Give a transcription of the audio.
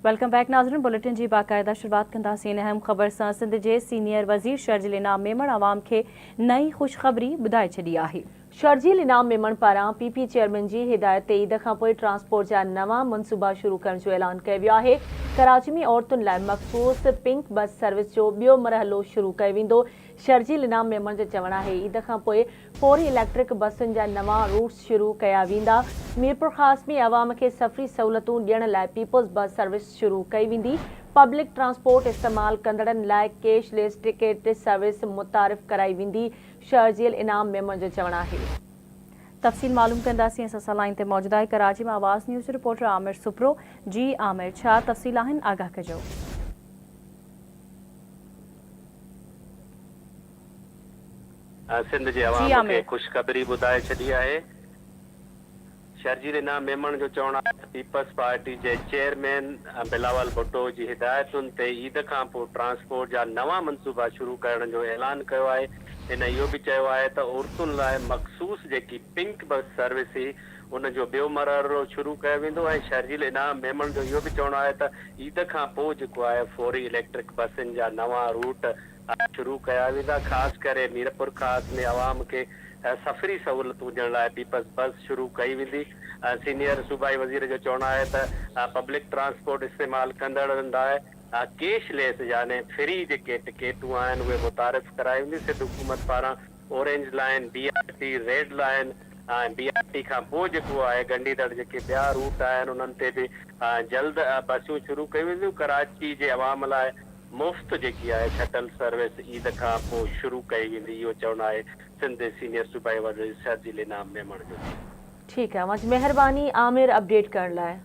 Welcome back ناظرين bulletin جي باقاعده شروعات ڪنداسين اهم خبر سان سنڌ جي سينيئر وزير شرجيل انعام ميمڻ عوام کي نئين خوشخبري ٻڌائي ڇڏي آهي. شرجيل انعام ميمڻ پاران پي پي چيئرمين جي هدايت تي عيد کانپوء ٽرانسپورٽ جا نوان منصوبا شروع ڪرڻ جو اعلان ڪيو ويو آهي، ڪراچي ۾ عورتن لاء مخصوص پنڪ بس سروس جو ٻيو مرحلو شروع ڪيو ويندو، شرجيل انعام ميمڻ جو چوڻ آهي عيد کانپوء فوري اليڪٽرڪ بسن جا نوان روٽس شروع ڪيا ويندا، ميرپورخاص ۾ عوام کي سفري سهولتون ڏيڻ لاء پيپلز بس سروس شروع ڪئي ويندي، پبلڪ ٽرانسپورٽ استعمال ڪندڙن لاء ڪيش ليس ٽڪيٽ سروس متعارف ڪرائي ويندي، شرجيل انعام ميمڻ جو چوڻ آهي. تفصيل معلوم ڪنداسين اسان سان لائين تي موجود آهي ڪراچي مان آواز نيوز جو رپورٽر عامر سپرو جي عامر ڇا تفصيل آهن آگاهه ڪجو. سنڌ جي عوام کي خوشخبري ٻڌائي ڇڏي آهي. شرجيل انعام ميمڻ جو چوڻ آهي ته پيپلز پارٽي جي چيئرمين بلاول ڀٽو جي هدايتن تي عيد کانپوء ٽرانسپورٽ جا نوان منصوبا شروع ڪرڻ جو اعلان ڪيو آهي. هن اهو به چيو آهي ته عورتن لاء مخصوص جيڪي پنڪ بس سروس هئي ان جو ٻيو مرحلو شروع ڪيو ويندو ۽ شرجيل انعام ميمڻ جو اهو به چوڻ آهي ته عيد کانپوء جيڪو آهي فوري اليڪٽرڪ بسن جا نوان روٽ شروع ڪيا ويندا، خاص ڪري ميرپورخاص ۾ عوام کي سفري سهولتون ڏيڻ لاء پيپلز بس شروع ڪئي ويندي. سينيئر صوبائي وزير جو چوڻ آهي ته پبلڪ ٽرانسپورٽ استعمال ڪندڙن لاء ڪيش ليس يعني فري جيڪي ٽڪيٽون آهن اهي متعارف ڪرايون وينديون، سنڌ حڪومت پاران orange line, B R T, red line ۽ B R T کان پوء جيڪو آهي ڳنڍيندڙ جيڪي ٻيا روٽ آهن انهن تي به جلد بسيون شروع ڪيون وينديون، ڪراچي جي عوام لاء مفت جيڪي آهي شٽل سروس عيد کان پوء شروع ڪئي ويندي اهو چوڻ آهي سنڌ جي سينيئر صوبائي وزير شرجيل انعام ميمڻ جو. ٺيڪ آهي اوهان جي مهرباني عامر اپڊيٽ ڪرڻ لاء.